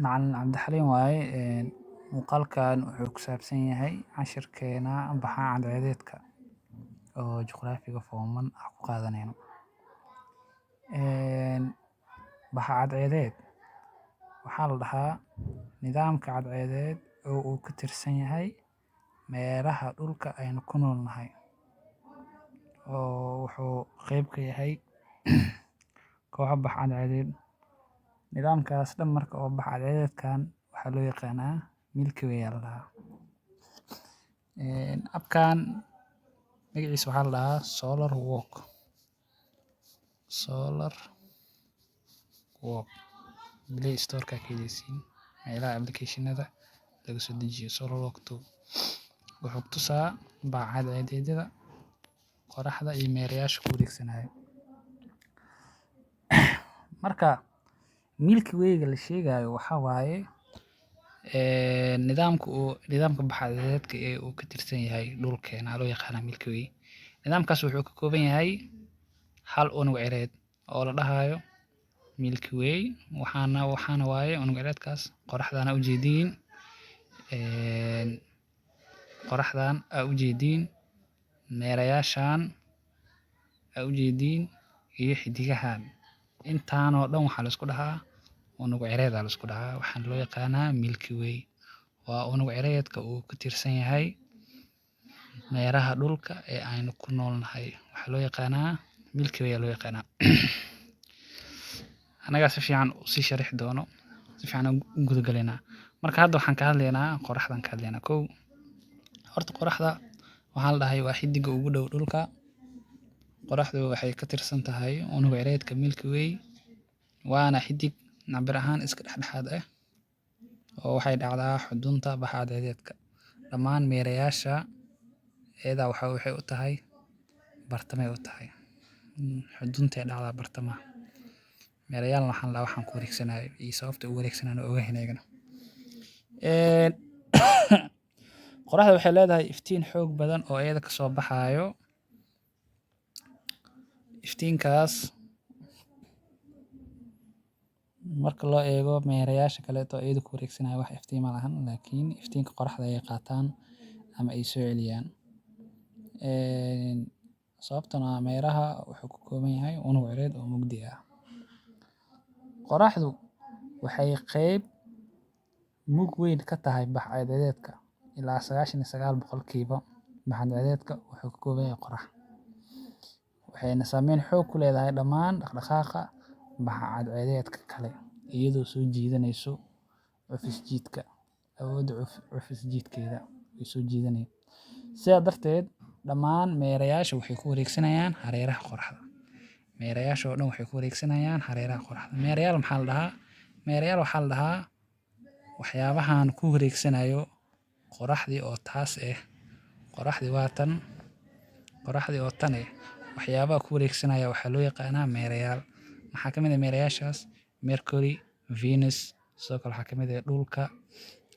Macalin Cabdixaliin waaye. Muuqaalkan wuxuu ku saabsan yahay cashirkeena baxa cadceedeedka oo juqraafiga form 1 ah ku qaadanayno. Baxa cadceedeed waxaa la dhahaa nidaamka cadceedeed oo uu ka tirsan yahay meeraha dhulka aynu ku noolnahay, oo wuxuu qeyb ka yahay kooxo bax cadceedeed. Nidaamkaas dhan marka oo bax cadceedeedkan waxaa loo yaqaanaa Milky Way aa la dhahaa. Appkan magaciisa waxaa la dhahaa Solar Walk. Solar Walk Play Store ka heleysiin, meelaha application-ada laga soo dejiyo. Solar Walk 2 wuxuu ku tusaa bax cadceedyada, qoraxda iyo meerayaasha ku wareegsanayo. Marka Milky Way ga la sheegayo waxaa waaye nidaamka uu nidaamka bax cadceedeedka ee uu ka tirsan yahay dhulkeena loo yaqaana Milky Way. Nidaamkaas wuxuu ka kooban yahay hal unug cireed oo la dhahayo Milky Way, waxaana waaye unug cireedkaas qoraxdana ujeediin, qoraxdan aa ujeediin, meerayaashan aa ujeediin iyo xidigahan. Intaan oo dhan waxaa la isku dhahaa unug cireed aa la isku dhahaa, waxaana loo yaqaanaa Milky Way. Waa unug cireedka uu ka tirsan yahay meeraha dhulka ee aynu ku noolnahay. Waxaa loo yaqaanaa Milky Way aa loo yaqaanaa. Anagaa si fiican u sii sharixi doono, si fiican u guda galaynaa. Marka hadda waxaan ka hadlaynaa qoraxdan ka hadlaynaa. Kow, horta qoraxda waxaa la dhahay waa xidiga ugu dhow dhulka. Qoraxdu waxay ka tirsan tahay unug cireedka Milky Way, waana xidig cabir ahaan iska dhexdhexaad ah oo waxay dhacdaa xudunta baxa cadceedeedka. Dhammaan meerayaasha iyada waxay u tahay bartamay u tahay. Xuduntay dhacdaa bartamaha. Meerayaal waxaan la waxaan ku wareegsanayo iyo sababta u wareegsanayo ogahay ayagana. Qoraxda waxay leedahay iftiin xoog badan oo iyada ka soo baxaayo. Iftiinkaas marka loo eego meerayaasha kale oo iyada ku wareegsanayo wax iftiin ma lahan, laakiin iftiinka qoraxda ay qaataan ama ay soo celiyaan. Sababtuna meeraha wuxuu ku kooban yahay unug cireed oo mugdi ah. Qoraxdu waxay qayb mug weyn ka tahay bax cadceedeedka. Ilaa 99% bax cadceedeedka wuxuu ka kooban yahay qorax. Waxayna saameyn xoog ku leedahay dhammaan dhaqdhaqaaqa baxa cadceedeedka kale, iyadoo soo jiidanayso cufis jiidka, awoodda cufis jiidkeeda ay soo jiidanay. Sidaa darteed dhammaan meerayaasha waxay ku wareegsanayaan hareeraha qoraxda. Meerayaasha oo dhan waxay ku wareegsanayaan hareeraha qoraxda. Meerayaal maxaa la dhahaa? Meerayaal waxaa la dhahaa waxyaabahan ku wareegsanayo qoraxdii oo taas eh. Qoraxdii waa tan, qoraxdii oo tan eh. Waxyaabaha ku wareegsanaya waxaa loo yaqaanaa meerayaal. Maxaa ka mid ah meerayaashaas? Mercury, Venus, sidoo kale waxaa ka mid ah dhulka.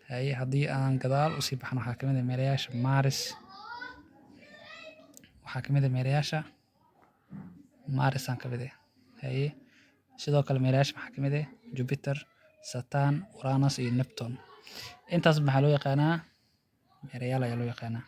Haye, haddii aan gadaal u sii baxno, waxaa ka mid ah meerayaasha Mars. Waxaa ka mid ah meerayaasha Mars aan ka mid ah. Haye, sidoo kale meerayaasha maxaa ka mid ah? Jupiter, Saturn, Uranus iyo Neptune. Intaas maxaa loo yaqaanaa? Meerayaal ayaa loo yaqaanaa.